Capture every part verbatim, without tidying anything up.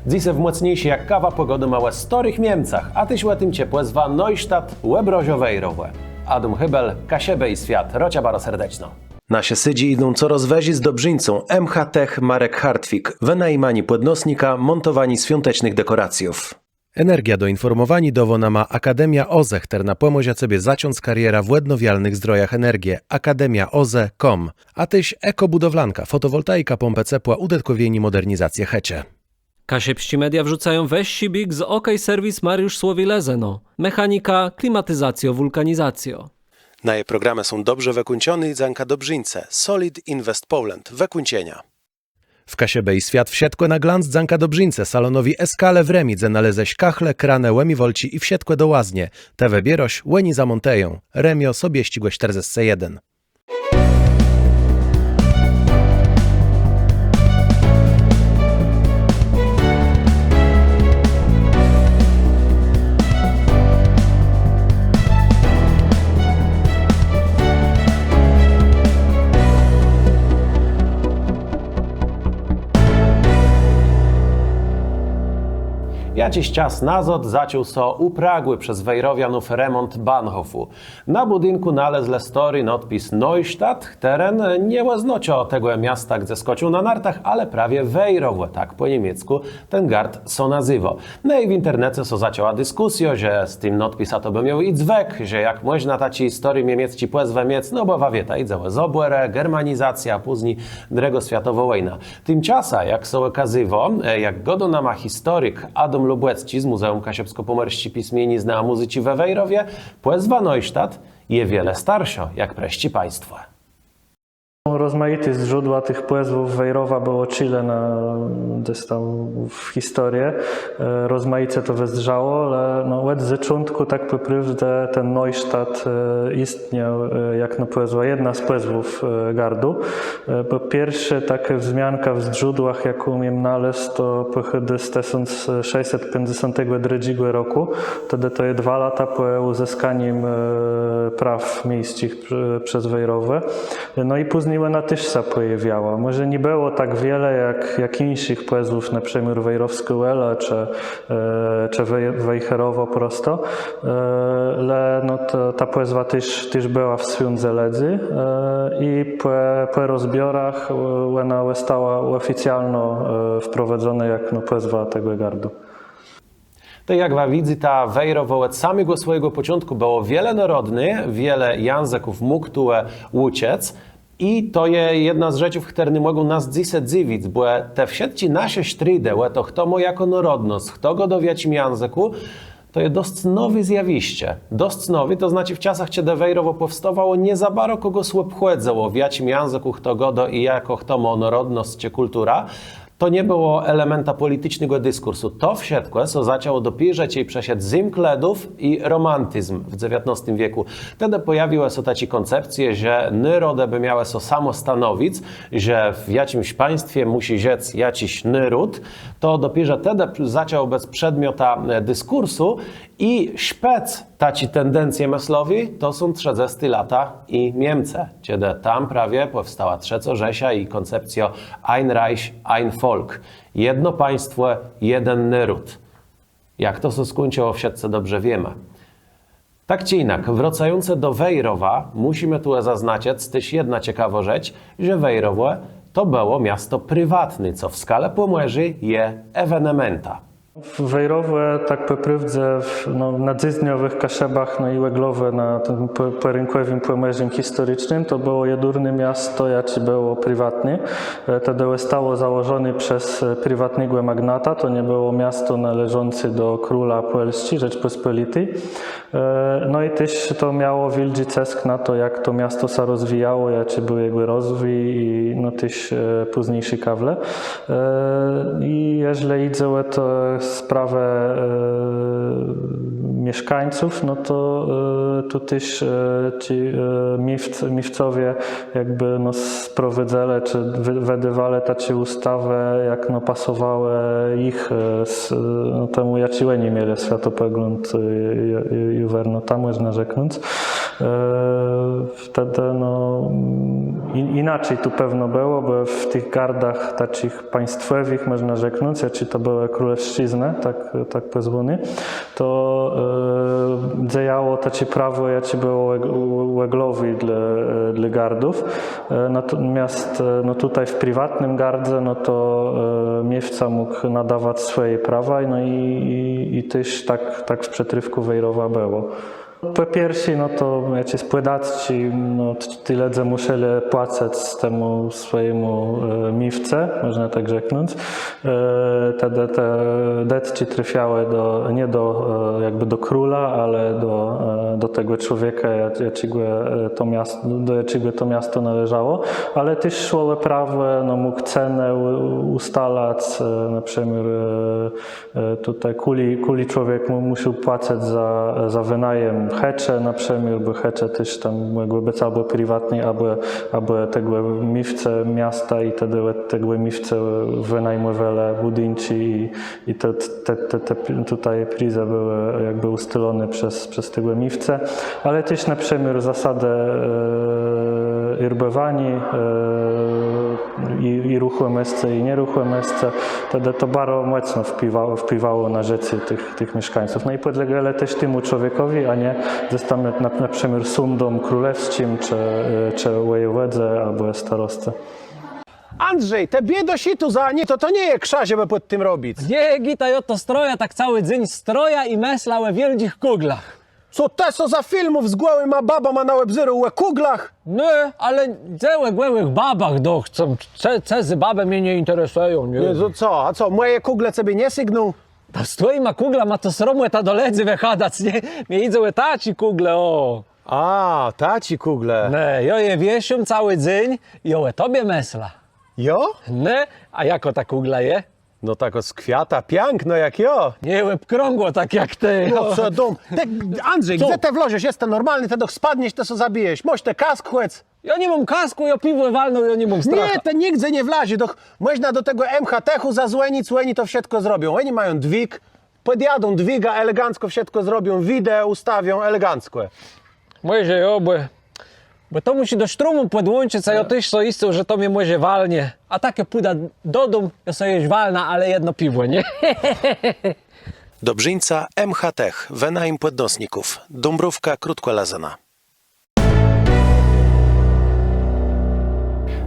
Dzysô w Mòcniészé jak kawa pògôdómë ò stôrëch Miemcach, a téż ò tim, czë pòzwa Neustadt òbrażô Wejrowò. Adóm Hébel, Kaszëbë i Swiat, rôczã baro serdeczno. Nasze zasãdżi jidą corôz wëżi z dobrzińcą M H Tech Marek Hartwig, wënajimanié pòdnosnika, mòntowanié swiątecznëch dekòracjów. Energiã do infòrmòwaniô dôwô nama Akademia O Z E, chtërna pòmòże cebie zacząc karierã w òdnowialnëch zdrojach energie, akademia o z e kropka com, a téż Ekobudowlanka, fòtowòltaika, pómpë cepła, ùdëtkòwienié mòdernizacje chëczë. Kaszëbsczé media wrzucają wëższi biég z OK Serwis Mariusz Słowi, Lëzëno. Mechanika, klimatizacjô, wùlkanizacjô. Naje programë są dobrze wëkùńczoné i dzãka dobrzińcë Solid Invest Poland. Wëkùńczenia. W Kaszëbë i Swiat wszëtkò na glanc dzãka dobrzińcë, salonowi Eskale w Rëmi, dze nalézesz kachle, kranë, ùmiwôlczi i wszëtkò do łaznie. Të wëbiérôsz, òni zamòntëją. Rëmiô, Sobiesczégò sztërdzescë jeden. Jaczis czas nazôd zaczął sã ù Pragù przez wejrowianów remònt Bahnhofù. Na bùdinkù nalezlë stôri nôdpis Neustadt, chtëren nie òznôczô tegò miasta, gdze skôczą na nartach, ale prawie Wejrowò, tak pò niemieckù ten gard sã nazéwô. No i w internece sã zaczãła diskùsjô, że z tim nôdpisã to bë miôł jic wek, że jak mòżna taczi stôri miemiecczé pòzwë miec, no bò wa wiéta, jidze ò zôbòrë, germanizacjã, a pózni drëgô swiatowô wòjna. Timczasã, jak sã òkazywô, e, jak gôdô nama historik Adóm Lubòcczi z Mùzeùm Kaszëbskò-Pòmòrsczi Pismieniznë a Mùzyczi we Wejrowie, pòzwa Neustadt je wiele starszô jak prësczé państwò. Rozmajité zdrzódła tëch pòzwów Wejrowa bëło czile na, gdzes tam w historie. E, rozmajice to wëzdrzało, ale, no, òd zôczątkù tak pò prôwdze ten Neustadt, e, jistniôł, e, jakno pòzwa, jedna z pòzwów, e, gardu. E, bò pierszô takô wzmianka w zdrzódłach, jaką jem nalôzł, to pòchôdô z tësąc szescset piãcdzesątégò drëdżégò rokù. Tedë to je dwa lata pò ùzëskanim, e, praw miejsczich prze-, przez Wejrowò. No i pózni òna téż sã pòjôwiała. Mòże nie bëło tak wiele jak, jak jinszich pòzwów, na przëmiôr Wejrowskô Wòla, czë, e, czë Wej-, Wejherowò prosto. E, le, no, ta, ta pòzwa téż, téż bëła w swiądze lëdzy, e, i pò, pò rozbiorach, e, òna òstała òficjalno, e, wprowadzonô jakno pòzwa tegò gardu. Tak jak wa widzyta, Wejrowò òd samégò swòjégò pòczątkù bëło wielenôrodné, wiele jãzëków mógł tu, e, ùczëc. I to je jedna z rzeczów, chtërne mògą nas dzysô dzëwic, bò te wszëtczé nasze sztridë ò to, chto mô jaką nôrodnosc, chto gôdô w jaczim jãzëkù, to je dosc nowé zjawiszcze. Dosc nowé, to znaczi w czasach, czedë Wejrowò pòwstôwało, nie za baro kògòs òbchòdzëło, w jaczim jãzëkù chto gôdô i jaką chto mô nôrodnosc czë kùlturã. To nie bëło elementã pòliticznégò diskùrsu. To wszëtkò sã zaczãło dopiérze, czej przëszedł zymk lëdów i romantizm w dzewiãtnôstim wiekù. Tedë pòjawiłë sã taczé kòncepcje, że nôrodë bë miałë sã samòstanowic, że w jaczims państwie mùszi żëc jaczis nôród. To dopiérze tedë zaczãło bëc przedmiotã, e, diskùrsu. I szpëc taczi tendencje mëslowi to są trzëdzesté lata i Miemcë, czedë tam prawie pòwstała Trzecô Rzesza i kòncepcjô Ein Reich, ein Volk. Jedno państwò, jeden nôród. Jak to sã skùńczëło, wszëtcë dobrze wiémë. Tak czë jinak, wrôcającë do Wejrowa, mùszimë tu zaznaczëc téż jedną cekawą rzecz, że Wejrowò to bëło miasto priwatné, co w skalë Pòmòrzô je ewenementã. Wejrowò, tak pò prôwdze, w, no, na dzysdniowëch Kaszëbach, no i òglowò na tim pò-, pòrénkòwim Pòmòrzim historicznym, to bëło jedurné miasto, jaczé bëło priwatné. E, tedë òstało założoné przez, e, priwatnégò magnata, to nie bëło miasto nôleżącé do króla Pòlsczi, Rzeczpòspòliti. E, no i téż to miało wiôldżi cësk na to, jak to miasto sã rozwijało, jaczi béł jegò rozwij i, no, téż, e, pózniészé kawle. E, i jeżlë jidze ò tã sprawã, e, mieszkańców, no to, e, tu téż, e, ti, e, miéwc-, miéwcowie jakbë, no, sprowôdzëlë, czë wë-, wëdôwelë taczé ùstawë, jak, no, pasowałë jich, e, s-, no, temù, jaczi òni mielë swiatopògląd, e, ju-, ju-, juwerno, tam mòżna rzeknąc. E, wtedë, no, mm, in-, jinaczi tu pewno bëło, bò w tëch gardach taczich państwòwëch, mòżna rzeknąc, jaczé to bëłë królewszczëznë, tak, tak pòzwóné, to, e, dzejało taczé prawò, jaczé bëło òg-, òglowé dlô, dlô gardów. E, natomiast, e, no, tutaj w priwatnym gardze, no to, e, miéwca mógł nadawac swòje prawa, no i, i, i téż tak, tak w przëtrôfkù Wejrowa bëło. Pò pierszé, no to jaczés pòdatczi, no, t-, ti lëdze mùszelë płacëc temù swòjémù, e, miéwcë, mòżna tak rzeknąc. E, te, te, te dëtczi trôfiałë do, nié do, e, jakbë do króla, ale do, e, do tegò człowieka, ja-, jaczégò, e, to mias-, do jaczégò to miasto nôleżało. Ale téż szło ò prawò, no, mógł cenã ù-, ùstalac, e, na przëmiôr, e, E, tutaj kùli, kùli człowiek mù-, mùszôł płacëc za, za wënajem chëczë, na przëmiôr, bò chëcze téż tam mògłë bëc abò priwatné, abò, abò tegò miéwcë miasta i tedë òd tegò miéwcë wënajmòwelë bùdinczi i, i te, te, te, te, tutaj prizë bëłë jakbë ùstaloné przez, przez tegò miéwcë, ale téż na przëmiôr zasadë, e, erbòwaniô, e, i, i ruchòmòscë, i nieruchòmòscë. Tedë to baro mòcno wpłiwało, wpłiwało na żëcé tëch, tëch mieszkańców. No i pòdlegelë téż temù człowiekòwi, a nié gdzes tam na, na, na przëmiôr sądóm królewsczim, czë, e, czë wòjewòdze, abò starosce. Andrzej, të biédôsz tu za, nié, to, to nie je krza, żebë pòd tim robic. Nié, Gita, jô to strojã, tak całi dzéń strojã i mëszlã ò wiôldżich kùglach. Co të so za filmów z gòłima babama naòbzérôł ò kùglach? Nié, ale dze ò gòłëch babach doch, co, ce-, cëzé babë mie nie jinteresëją, nié? Nié, to co, a co, mòje kùgle cebie nie sygną? Ta z twòjima kùglama to sromòta do lëdzy wëchadac, nié? Mie jidze ò taczé kùgle, ò. A, taczé kùgle. Nié, jô je wieszóm całi dzéń i jô ò tobie mëszlã. Jo? Nié, a jakô ta kùgla je? No takô z kwiata, piãknô jak jô. Nié, òbkrãgłô tak jak të. No co dóm. Të, Andrzej, co? Gdze të wlôżesz? Jes të normalny, të doch spadniesz, të so zabijesz. Môsz të kask chòc? Jô ni móm kaskù, jô piwò walnã, jô ni móm stracha. Nié, të nigdze nie wlazisz, doch mòżna do tegò M H T-chù zazwònic, òni to wszëtkò zrobią. Òni mają dwig, pòdjadą dwigã, elegancko wszëtkò zrobią, widzã, ùstawią, elegancko. Mòże jo, bò, bò to mùszi do sztrómù pòdłączëc, a jô téż so jiscôł, że to mie mòże walnie. A tak jô pùdã do dóm, jô so jesz walnã, ale jedno piwò, nié? Dobrzińca M H Tech, wënajem pòdnosników. Dąbrówka, Krótkò Lëzëna.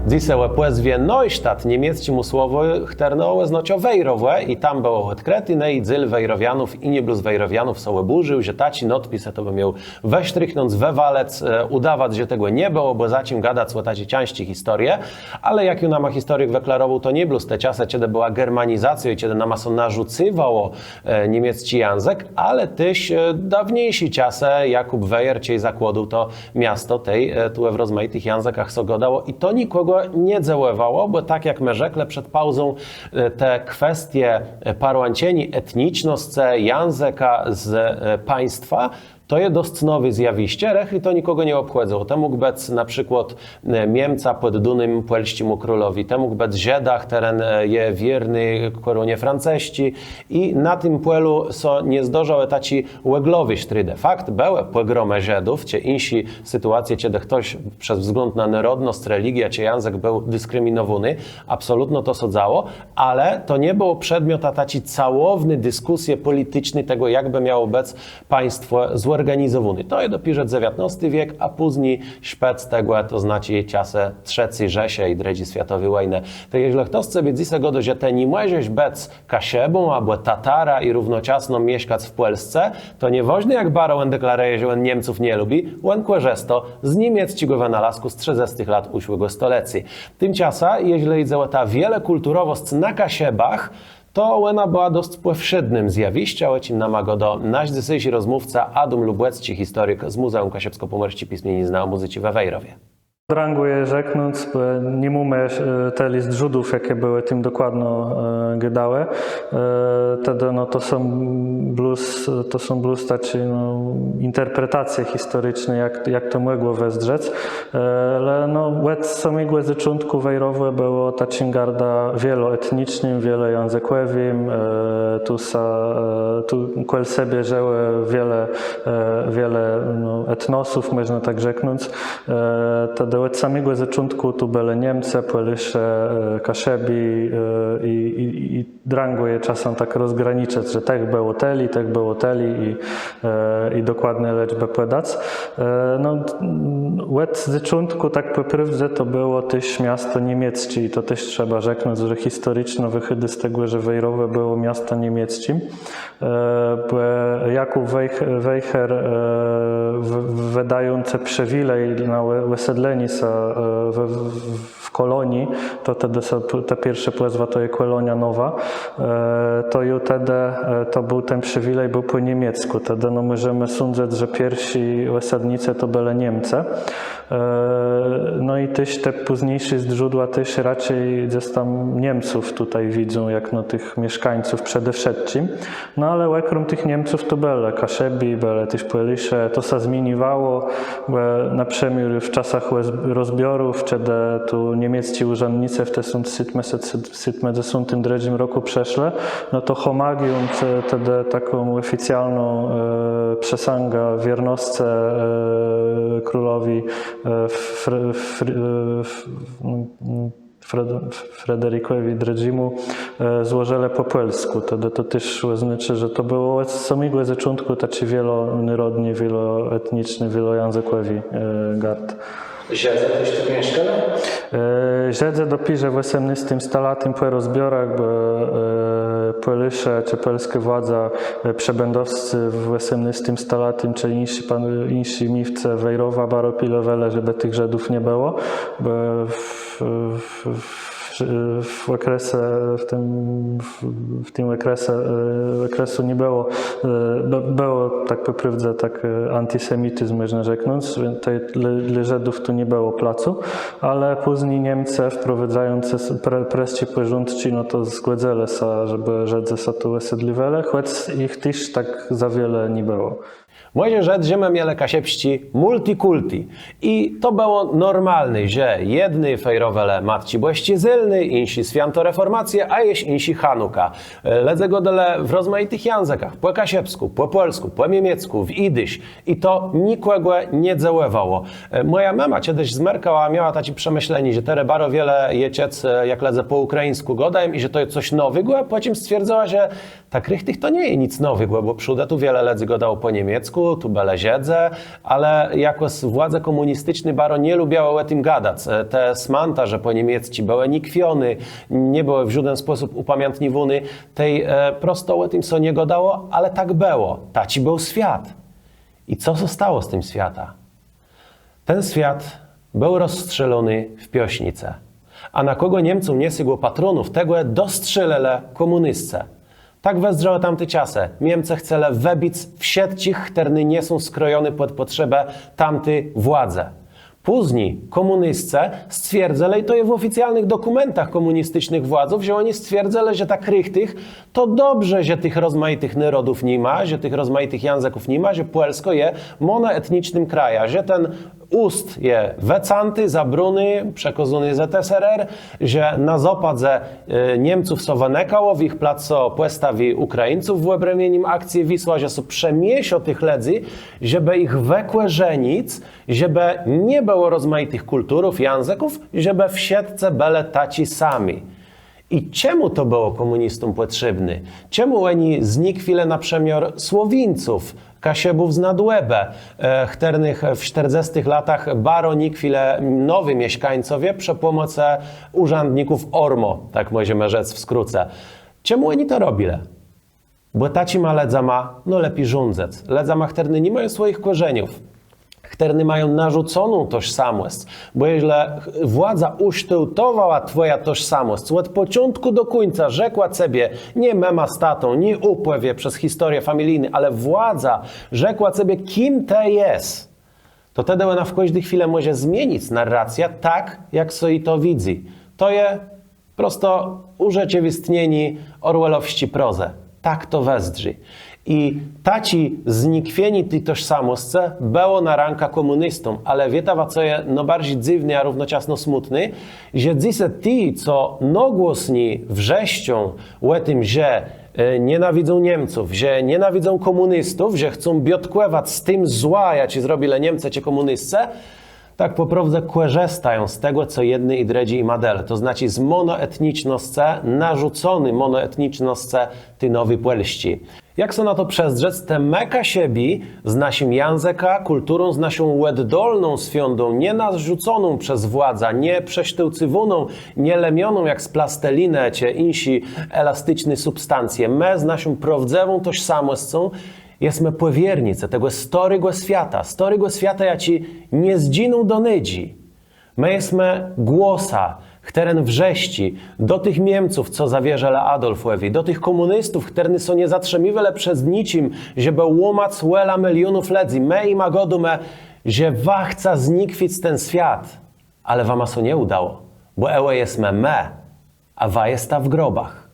Dzysô ò pòzwie Neustadt, niemiecczémù słowù, chtërno òznôczô Wejrowò, i tam bëło òdkrëté, no i dzél wejrowianów i nié blós wejrowianów sã òbùrził, że taczi nôdpis to bë miôł wësztrichnąc, wëwalëc, e, ùdawac, że tegò nie bëło, bò za czim gadac ò taczi cãżczi historie. Ale jak ju nama historik wëklarowôł, to nié blós te czasë, czedë bëła germanizacjô i czedë nama sã narzucywało, e, niemiecczé jãzëk, ale téż, e, dôwniészé czasë, Jakùb Wejer, czej zakłôdôł to miasto, tej, e, tu w rozmajitëch jãzëkach sã gôdało i to nikògò nie dzëwòwało, bò tak jak më rzeklë przed pauzą, e, te kwestie, e, parłãczeniô etnicznoscë, jãzëka z, e, państwã, to je dosc nowé zjawiszcze, rëchli to nikògò nie òbchòdzëło. Të mógł bëc na przikłôd, e, Miemcã pòddónym pòlsczémù królowi, të mógł bëc Żëdã, chtëren, e, je wiérny kòrónie francësczi i na tim pòlu sã nie zdarzałë taczé òglowé sztridë. Fakt, bëłë pògromë Żëdów, czë jinszé sytuacje, czedë chtos przez wzgląd na nôrodnosc, religiã czë jãzëk béł diskriminowóny, absolutno to sã dzało, ale to nie bëło przedmiotã taczi całowny diskùsje pòliticzny tegò, jak bë miało bëc państwò zòrganizowóné. To je dopiérze dzewiãtnôsti wiek, a pózni szpëc tegò, to znaczi czasë Trzecy Rzeszë i Drëdżi Swiatowi Wòjnë. Tak jeżlë chtos cebie dzysô gôdô, że të ni mòżesz bëc Kaszëbą abò Tatarã i równoczasno mieszkac w Pòlsce, to niewôżné, jak baro òn deklarëje, że òn Niemców nie lubi, òn kòrzëstô z niemiecczégò wënalazkù z trzëdzestëch lat ùszłégò stolecô. Timczasã, jeżlë jidze ò tã wielokùlturowòsc na Kaszëbach, to òna bëła dosc pòwszédnym zjawiszczã, ò czim nama gôdô nasz dzysészé rozmówca Adóm Lubòcczi, historik z Mùzeùm Kaszëbskò-Pòmòrsczi Pismieniznë a Mùzyczi we Wejrowie. Drãgò je rzeknąc, bò ni mómë tëli zdrzódłów, jaczé bëłë ò tim dokładno gôdałé. Tedë no to są blós, to są blós taczé no interpretacje historiczné, jak to mògło wëzdrzec. Ale no òd samégò zôczątkù Wejrowò bëło taczim gardã wieloetnicznym, wielojãzëkòwim. Tu sã tu kòl sebie żëło wiele, wiele no etnosów, mòżna tak rzeknąc. Tedë òd samégò zôczątkù tu bëlë Niemcë, Pòlôsze, Kaszëbi. I drãgò je czasã tak rozgraniczëc, że tëch bëło tëli, tëch bëło tëli i dokładné lëczbë pòdac. No òd zôczątkù tak pò prôwdze to bëło téż miasto niemiecczé i to téż trzeba rzeknąc, że historiczno wëchôdô z tegò, że Wejrowò bëło miasto niemiecczé. Bò Jakùb Wejher, wëdającë przëwilej na òsedlenié sã w kòlonii, to tedë ta pierszô pòzwa to je Kòlonia Nowa. To ju tedë to béł ten przëwilej béł pò niemieckù. Tedë no mòżemë sądzëc, że pierszi òsadnicë to bëlë Niemcë. No i téż te pózniészé zdrzódła téż raczi dzes tam Niemców tutaj widzą, jak no tëch mieszkańców przede wszëtczim. No ale òkróm tëch Niemców to bëlë Kaszëbi, bëlë téż Pòlôsze. To sã zmieniwało, bò na przëmiôr w czasach rozbiorów, czedë tu niemieccy ùrzãdnicë w tësąc sétmëset sétmëdzesątim drëdżim rokù przëszlë, no to hòmagium, tedë taką òficjalną przësãgã wiernoscë królowi Frederikòwi drëdżémù złożëlë pò pòlskù. Tedë to téż òznôczô, że to bëło òd samégò zôczątkù taczi wielonorodny, wieloetniczny, wielojãzëkòwi gard. Żëdzë téż tu mieszkelë? Żëdzë dopiérze w òsemnôstim stalatim pò rozbiorach, bò Pòlôsze czë pòlskô władza, przebãdowscë w òsemnôstim stalatim czë jinszi miéwcë Wejrowa baro pilowelë, żebë tëch Żëdów nie bëło. Bò w òkrese, w tim òkrese, òkresu nie bëło, bëło tak pò prôwdze tak antisemitizm, mòżna rzeknąc, tej dlô Żëdów tu nie bëło placu. Ale pózni Niemcë wprowôdzającë prësczé pòrządczi, no to zgòdzëlë sã, żebë Żëdzë sã tu òsedliwelë, chòc jich téż tak za wiele nie bëło. Mòże rzec, że më mielë kaszëbsczé multikulti. I to bëło normalné, że jedny fejrowelë Matczi Bòsczi Zélny, jinszi Swiãto Refòrmacje, a jesz jinszi Hanuka. Lëdze gôdelë w rozmajitëch jãzëkach, pò kaszëbskù, pò pòlskù, pò miemieckù, w jidisz. I to nikògò nie dzëwòwało. Mòja mëma czedës zmerkała, miała taczé przemëszlenié, że terô baro wiele je czëc, jak lëdze pò ùkrajińskù gôdają i że to je cos nowégò, a pòtim stwierdzëła, że tak richtich to nie je nic nowégò, bò przódë tu wiele lëdzy gôdało pò miemieckù, tu bëlë Żëdzë, ale jakòs władze kòmùnisticzné baro nie lubiałë ò tim gadac. Te smãtarze pò miemiecczi bëłë nikwióné, nie bëłë w żóden spòsób ùpamiãtniwóné. Tej prosto ò tim sã nie gôdało, ale tak bëło. Taczi béł swiat. I co sã stało z tim swiatã? Ten swiat béł rozstrzelony w Piôsznicë. A na kògò Niemcóm nie sygło patronów, tegò dostrzelëlë kòmùniscë. Tak wëzdrzałë tamte czasë. Niemcë chcelë wëbic wszëtczich, chtërny nie są skrojony pòd pòtrzebë tamti władzë. Pózni kòmùniscë stwierdzëlë, i to je w òficjalnëch dokùmentach kòmùnisticznëch władzów, że òni stwierdzëlë, że tak richtich to dobrze, że tëch rozmajitëch nôrodów ni ma, że tëch rozmajitëch jãzëków ni ma, że Pòlskô je mònoetnicznym krajã, że ten ùst je wëcãti, zabróny, przekôzóny ZSRR, że na zôpadze Niemców sã wënëkało, w jich plac sã pòstawi Ùkrajińców w òbrëmienim akcje Wisła, że sã przemiészô tëch lëdzy, żebë jich wëkòrzenic, żebë nie bëło rozmajitëch kùlturów, jãzëków, żebë wszëtcë bëlë taczi sami. I czemù to bëło kòmùnistóm pòtrzébné? Czemù òni znikwilë na przëmiôr Słowińców, Kaszëbów z Nadłëbë, chtërnëch w sztërdzestëch latach baro nikwilë nowi mieszkańcowie przë pòmòcë ùrzãdników ORMO, tak mòżemë rzec w skrócë. Czemù òni to robilë? Bò taczima lëdzama nôlepi rządzëc. Lëdzama, chtërny ni mają swòjich kòrzeniów. Chtërny mają narzuconą tożsamòsc. Bò jeżlë władza ùsztôłtowała twòjã tożsamòsc, òd pòczątkù do kùńca rzekła cebie, nié mëma z tatą, nié òpòwie przez historiã familijną, ale władza rzekła cebie, kim të jes. to tedë òna w kòżdi chwilë mòże zmienic narracjã tak, jak so ji to widzy. To je prosto ùrzeczëwistnienié orwellowsczi prozë. Tak to wëzdrzi. I taczé znikwienié ti tożsamòscë bëło na rãkã kòmùnistóm, ale wiéta wa, co je nôbarżi dzywné a równoczasno smùtné, że dzysô ti, co nôgłosni wrzeszczą ò tim, że nienawidzą Niemców, że nienawidzą kòmùnistów, że chcą biôtkòwac z tim złã, jaczé zrobilë Niemcë czë kòmùniscë, tak pò prôwdze kòrzëstają z tegò, co jedny i drëdzy jima delë, to znaczi z mònoetnicznoscë, narzucony mònoetnicznoscë ti nowi Pòlsczi. Jak so na to przezdrzec, te më Kaszëbi z naszim jãzëkã, kùlturą, z naszą òddolną swiądą, nie narzuconą przez władzã, nie przesztôłcywóną, nie lemioną jak z plastelinë czë jinszi elasticzny substancje. Më z naszą prôwdzëwą tożsamòscą jesmë pòwiernicë tegò stôrégò swiata, stôrégò swiata, jaczi nie zdżinął do nidżi. Më jesmë głosã, chtëren wrzeszczi do tëch Niemców, co zawierzëlë Adolfòwi, do tëch kòmùnistów, chtërny so nie zatrzëmiwelë przed niczim, żebë łómac wòlã milionów lëdzy. Më jima gôdómë, że wa chca znikwic ten swiat, ale wama so nie ùdało, bò ë jesmë më, a wa jesta w grobach.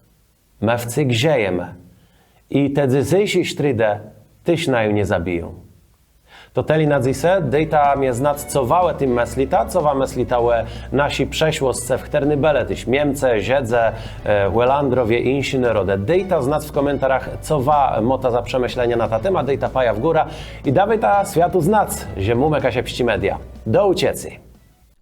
Më wcyg żëjemë. I te dzysészé sztridë téż naju nie zabiją. To tëli na dzysô. Dôjta mie znac, co wa ò tim mëslita, co wa mëslita ò naszi przeszłoscë, w chtërny bëlë téż Niemcë, Żëdzë, Hòlandrowie i jinszé nôrodë. Dôjta znac w kòmentarach, co wa môta za przemëszlenia na tã témã. Dôjta paja w górã i dôwôjta swiatu znac, że mómë Kaszëbsczé Media. Do ùczëcô.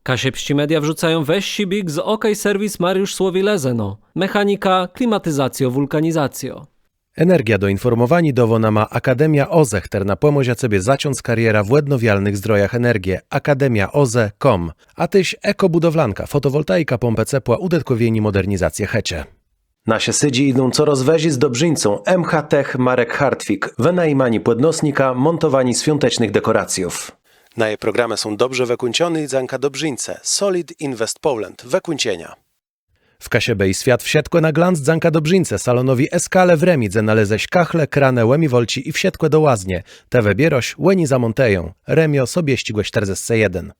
Kaszëbsczé Media wrzucają wëższi biég z OK Serwis Mariusz Słowi, Lëzëno. Mechanika, klimatizacjô, wùlkanizacjô. Energiã do infòrmòwaniô dôwô nama Akademia OZE, chtërna pòmòże cebie zacząc karierã w òdnowialnëch zdrojach energie. Akademia OZE com. A téż Ekobudowlanka, fòtowòltaika, pómpë cepła, ùdëtkòwienié mòdernizacje chëczë. Nasze zasãdżi jidą corôz wëżi z dobrzińcą M H Tech Marek Hartwig, wënajimanié pòdnosnika, mòntowanié swiątecznëch dekòracjów. Naje programë są dobrze wëkùńczoné i dzãka dobrzińcë Solid Invest Poland. Wëkùńczenia. W Kaszëbë i swiat wszëtkò na glanc dzãka dobrzińcë, salonowi Eskale w Rëmi, dze nalézesz kachle, kranë, ùmiwalczi i wszëtkò do łaznie. Të wëbiérôsz, òni zamòntëją. Rëmiô, Sobiesczégò sztërdzescë jeden.